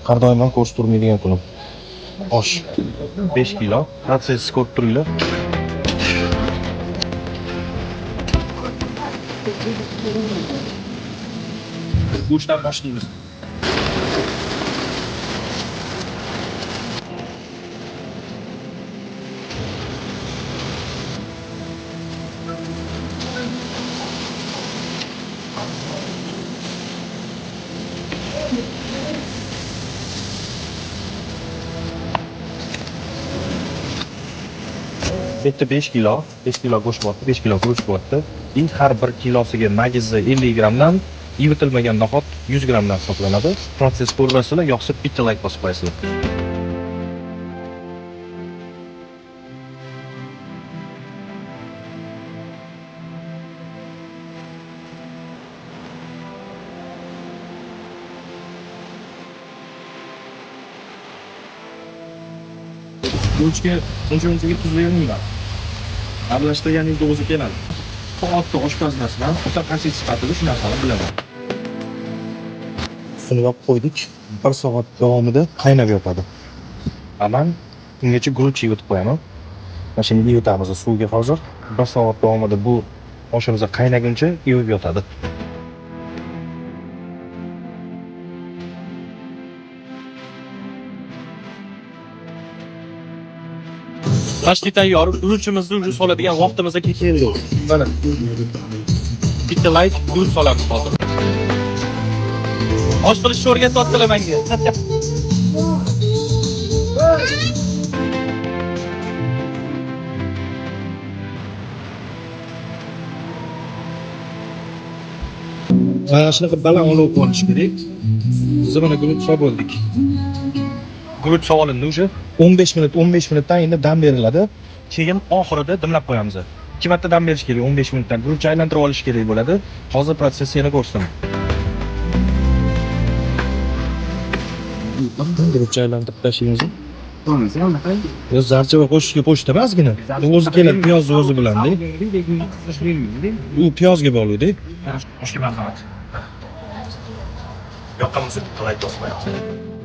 Har doim ham ko'rishib turmaydigan kunim. Osh 5 kilo. Protsess ko'rib turinglar. Go'shtdan boshlaymiz. Bu yerda 5 kilo, 5 kilo go'sht bo'lyapti, 5 kilo guruch bo'lyapti. И har bir kilosiga magizi 50 grammdan, ivitilmagan no'xat 100 grammdan hisoblanadi. Protsess ko'rasizlar, yoqsa bitta like bosib qo'yasizlar. Guruchga uncha-munchaga tuz bermayman. Aralashtirganingizda o'zi keladi. Soatda oshpaz emasman, mutaxassis sifatida shu narsani bilaman. Suvini yopib qo'ydik. 1 soat davomida qaynab yotadi. Man ungacha guruch ivitib qo'yaman. Mana shuni ivitamiz suvga hozir. 1 soat davomida bu oshimiz qaynaguncha ivib yotadi. Почти tayyor. Guruchimizni уже soladigan vaqtimizga keldi. Mana. Bitta like, guruch solamiz hozir. Osh qilishni o'rgatyaptilar menga. Mana shunaqa baland olov qolish kerak. Biz mana guruch solib bo'ldik. Guruch solindi уже. 15 minut, 15 minutdan endi dam beriladi. Keyin oxirida dimlab qo'yamiz. 2 marta dam berish kerak 15 minutdan. Guruch aylantirib olish kerak bo'ladi. Hozir protsessni yana ko'rsataman. Guruch aylantirib tashlaymiz. Yo, zarchava qo'shishga qo'shdi ozgina. U o'zi keladi piyozni o'zi bilan-da. U piyozga bog'liq-da. Oshga marhamat. Yoqqan bo'lsa bitta like bosib qo'yamiz.